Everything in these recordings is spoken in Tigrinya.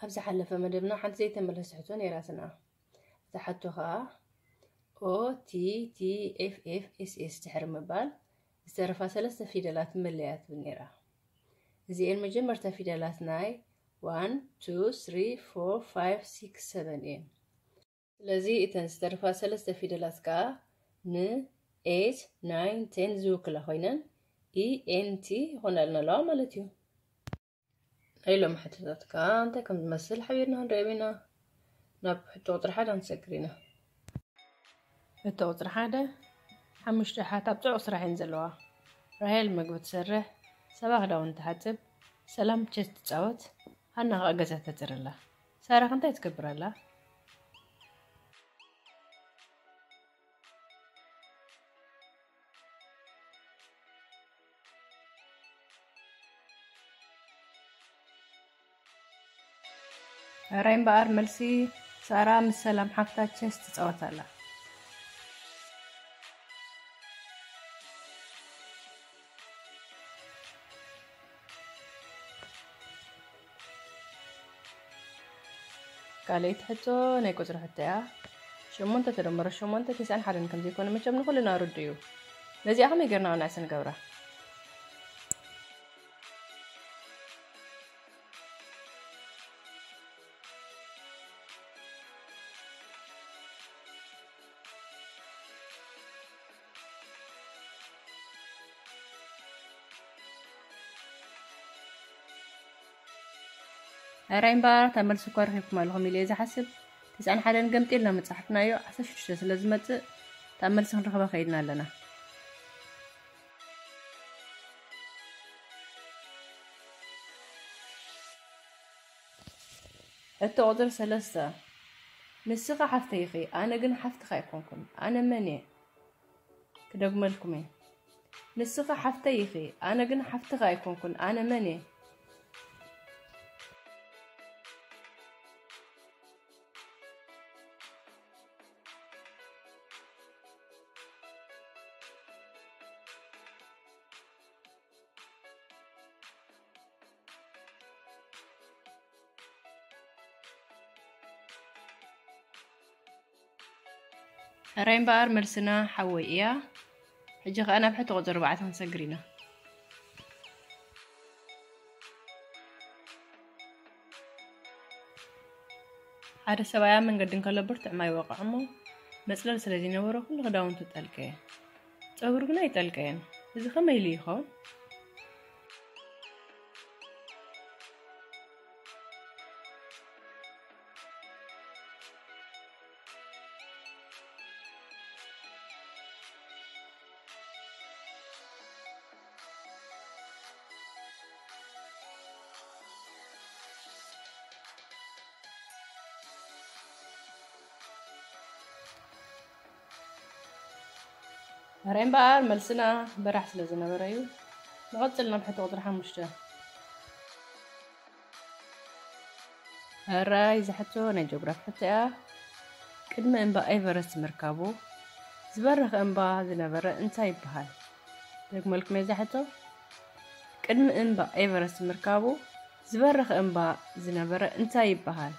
ኣብ ዝሓለፈ መደብና ሓንቲ ዘይተመለሰ ሕቶ ነይራትና። እዛ ሕቶ ኸኣ ኦ ቲ ቲ ኤፍ ኤፍ ኤስ ኤስ ድሕሪ ምባል ዝተረፋ ሰለስተ ፊደላት መለያ ትብል ነይራ። እዚኤን መጀመርታ ፊደላት ናይ ዋን፣ ቱ፣ ስሪ፣ ፎር፣ ፋይቭ፣ ሲክስ፣ ሰቨን እየን። ስለዚ እተን ዝተርፋ ሰለስተ ፊደላት ከኣ ን ኤይት፣ ናይን፣ ቴን ዝውክላ ኮይነን ኢ ኤን ቲ ይኾናልና ኣለዋ ማለት እዩ። ናይ ሎሚ ሕቶታት ከኣ እንታይ ከም ዝመስል ሓቢርና ክንሪኦም ኢና። ናብ ሕቶ ቁጽሪ ሓደ ክንሰግር ኢና። ሕቶ ቁጽሪ ሓደ፣ ሓሙሽተ ኣሓት ኣብ ጽዑቕ ስራሕ እየን ዘለዋ። ራሄል መግቢ ትሰርሕ፣ ሳባ ክዳውንቲ ትሓጽብ፣ ሰላም ቸስ ትጻወት፣ ሃና ከኣ ገዛ ተጽሪ ኣላ። ሳራ ከ እንታይ ትገብር ኣላ? ሕራይ እምበኣር መልሲ፣ ሳራ ምስ ሰላም ሓፍታ ቸስ ትጻወት ኣላ። ካልኣይቲ ሕቶ ናይ ቁጽሪ ሕቶ እያ። ሸሞንተ ተደመረ ሸሞንተ ተስዓን ሓደን ከም ዘይኮነ መቸም ንኹልና ርዱእ እዩ። ነዚኣ ከመይ ጌርና ክንዕስ ንገብራ? ሕራይ እምበኣር እታ መልሲ እኳ ረኺብኩማ ኣለኹም ኢለ እየ ዝሓስብ። ተስዓን ሓደን ገምጢልና ምጻሕፍናዮ ዓሰርተ ሽዱሽተ ስለ ዝመጽእ እታ መልሲ ክንረኽባ ከይድና ኣለና። ሕቶ ቁጽሪ ሰለስተ፣ ንስኺ ሓፍተይ ኢኺ፣ ኣነ ግን ሓፍትኻ ኣይኮንኩን። ኣነ መን እየ? ክደግመልኩም እየ። ንስኺ ሓፍተይ ኢኺ፣ ኣነ ግን ሓፍትኻ ኣይኮንኩን። ኣነ መን እየ? ሕራይ እምበኣር መልስና ሓወይ እያ። ሕጂ ኸኣ ናብ ሕቶ ቁጽሪ ኣርባዕተ ክንሰግር ኢና። ሓደ ሰብኣይ ኣብ መንገዲ እንከሎ ብርቱዕ ማይ ይወቕዖ እሞ፣ መጽለሊ ስለ ዘይነበሮ ኩሉ ክዳውንቱ ጠልቀየ። ጸጉሩ ግና ኣይጠልቀየን። እዚ ከመይ ኢሉ ይኸውን? ሕራይ እምበኣር መልስና በራሕ ስለ ዝነበረ እዩ። ንቐጽል ናብ ሕቶ ቁጽሪ ሓሙሽተ። ሕራይ፣ እዛ ሕቶ ናይ ጂኦግራፊ ሕቶ እያ። ቅድሚ እምባ ኤቨረስት ምርካቡ ዝበረኸ እምባ ዝነበረ እንታይ ይበሃል? ደግመልኩም እየ እዛ ሕቶ። ቅድሚ እምባ ኤቨረስት ምርካቡ ዝበረኸ እምባ ዝነበረ እንታይ ይበሃል?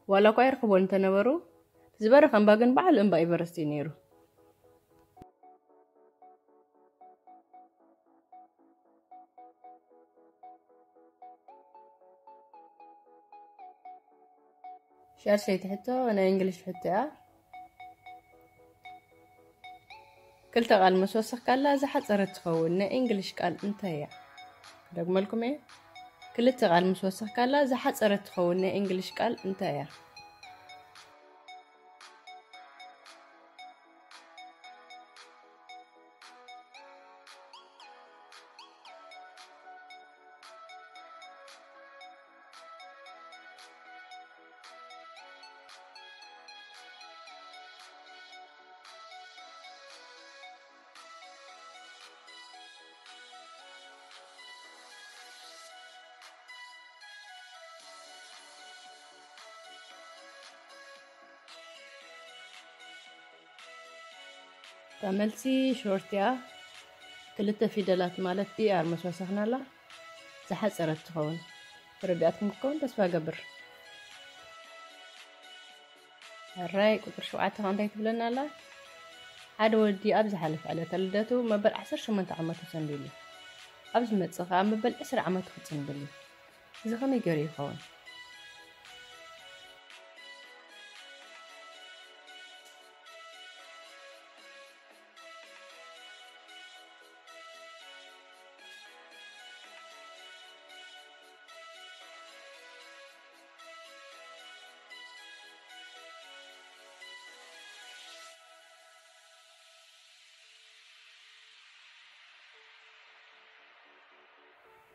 ዋላ እኳ ይረኽቦ እንተነበሩ፣ ዝበረኸ እምባ ግን በዓል እምባ ኤቨረስት እዩ ነይሩ። ሻድሸይቲ ሕቶ ናይ እንግሊሽ ሕቶ እያ። ክልተ ቃል ምስ ወሰኽካላ ዝሓጸረት ትኸውን ናይ እንግሊሽ ቃል እንታይ እያ? ክደግመልኩም እየ። ክልተ ቃል ምስ ወሰኽካላ ዝሓጸረት ትኸውን ናይ እንግሊሽ ቃል እንታይ እያ? እታ መልሲ ሾርት እያ። ክልተ ፊደላት ማለት ኢ ኣር ምስ ወሰኽናላ ዝሓጸረት ትኸውን። ተረዲኣትኩም ክኸውን ተስፋ እገብር። ሕራይ ቁጽሪ ሸውዓተ ከ እንታይ ትብለና ኣላ? ሓደ ወዲ ኣብ ዝሓለፈ ዕለተ ልደቱ መበል ዓሰርተ ሸሞንተ ዓመቱ ጸንቢሉ። ኣብ ዝመጽእ ከኣ መበል ዕስራ ዓመቱ ክጽንብል እዩ። እዚ ከመይ ገይሩ ይኸውን?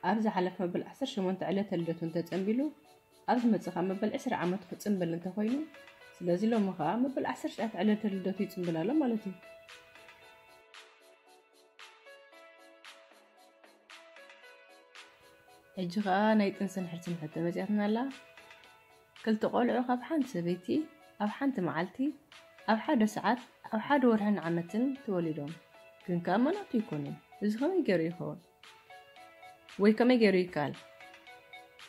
ኣብ ዝሓለፈ መበል ዓሰርተ ሸሞንተ ዕለተ ልደቱ እንተጸንቢሉ፣ ኣብ ዝመጽእ ከኣ መበል ዕስራ ዓመቱ ክጽንብል እንተኾይኑ፣ ስለዚ ሎሚ ከኣ መበል ዓሰርተ ትሽዓተ ዕለተ ልደቱ ይጽንብል ኣሎ ማለት እዩ። ሕጂ ከኣ ናይ ጥንስን ሕርስን ሕቶ መጺኣትና ኣላ። ክልተ ቆልዑ ካብ ሓንቲ ሰበይቲ ኣብ ሓንቲ መዓልቲ፣ ኣብ ሓደ ሰዓት፣ ኣብ ሓደ ወርሕን ዓመትን ተወሊዶም። ግን ከኣ ኣማናቱ ኣይኮኑን። እዚ ከመይ ገይሩ ይኸውን? ወይ ከመይ ገይሩ ይከኣል?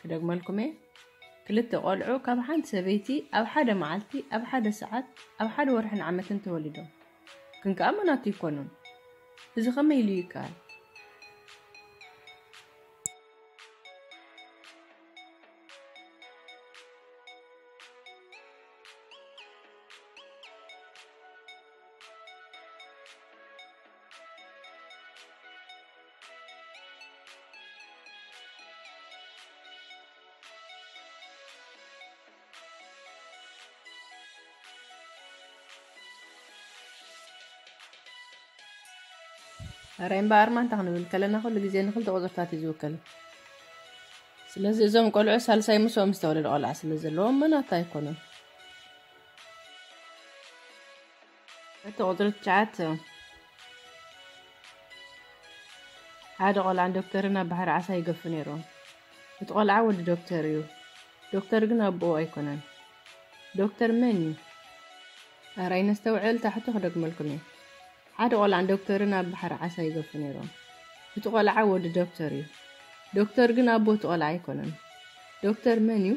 ክደግመልኩም እየ። ክልተ ቆልዑ ካብ ሓንቲ ሰበይቲ ኣብ ሓደ መዓልቲ፣ ኣብ ሓደ ሰዓት፣ ኣብ ሓደ ወርሕን ዓመትን ተወሊዶም። ግን ከኣ ኣማናቱ ኣይኮኑን። እዚ ከመይ ኢሉ ይከኣል? ኧረ እምበኣር ማንታ ክንብል ከለና ኩሉ ግዜ ንክልተ ቁፅርታት እዩ ዝውክል። ስለዚ እዞም ቆልዑ ሳልሳይ ምስኦም ዝተወለደ ቆልዓ ስለ ዘለዎም መናታ ኣይኮኑን። እቲ ቁፅሪ ትሽዓተ፣ ሓደ ቆልዓን ዶክተርን ኣብ ባሕሪ ዓሳ ይገፉ ነይሮም። እቲ ቆልዓ ወዲ ዶክተር እዩ። ዶክተር ግን ኣቦኡ ኣይኮነን። ዶክተር መን እዩ? ኣራይ ነስተውዕል፣ እታ ሕቶ ክደግመልኩም እየ። ሓደ ቆልዓን ዶክተርን ኣብ ባሕሪ ዓሳ ይገፉ ነይሮም። እቲ ቆልዓ ወዲ ዶክተር እዩ። ዶክተር ግን ኣቦ እቲ ቆልዓ ኣይኮነን። ዶክተር መን እዩ?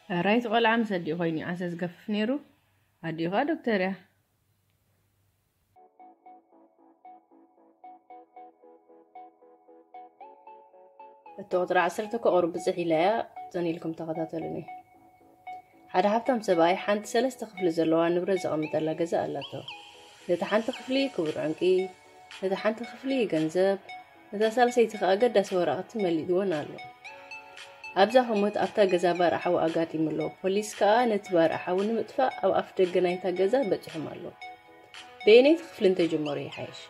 ሕራይ እቲ ቆልዓ ምስ ኣዲኡ ኮይኑ እዩ ዓሳ ዝገፍፍ ነይሩ። ኣዲኡ ከኣ ዶክተር እያ። እቲ ቁጽሪ ዓሰርተ እኮ ቁሩብ ብጽሕ ኢላ እያ፣ ጽን ኢልኩም ተኸታተሉኒ። ሓደ ሃብታም ሰብኣይ ሓንቲ ሰለስተ ክፍሊ ዘለዋ ንብረት ዘቐምጠላ ገዛ ኣላቶ። ነታ ሓንቲ ክፍሊ ክቡር ዕንቂ፣ ነታ ሓንቲ ክፍሊ ገንዘብ፣ ነታ ሳልሰይቲ ከኣ ኣገዳሲ ወረቓቕቲ መሊእወን ኣሎ። ኣብዛ ህሞት ኣብታ ገዛ ባርዕ ሓዊ ኣጋጢሙ ኣሎ። ፖሊስ ከኣ ነቲ ባርዕ ሓዊ ንምጥፋእ ኣብ ኣፍ ደገ ናይታ ገዛ በጺሖም ኣለዉ። በየነይቲ ክፍሊ እንተጀመሩ ይሓይሽ?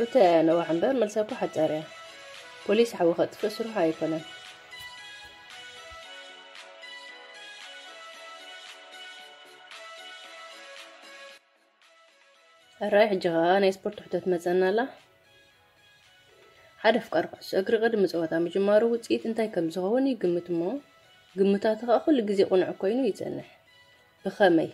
እተ ነዋሕ እምበር መልሳ እኮ ሓጻር እያ። ፖሊስ ሓዊ ከጥፍእ ስርሑ ኣይኮነን። ሕራይ ሕጂ ኸኣ ናይ ስፖርት ሕቶ ትመጸና ኣላ። ሓደ ኣፍቃሪ ኩዕሶ እግሪ ቅድሚ ጸወታ ምጅማሩ ውጽኢት እንታይ ከም ዝኸውን ይግምት እሞ፣ ግምታቱ ኸኣ ኩሉ ግዜ ቅኑዕ ኮይኑ ይጸንሕ። ብኸመይ?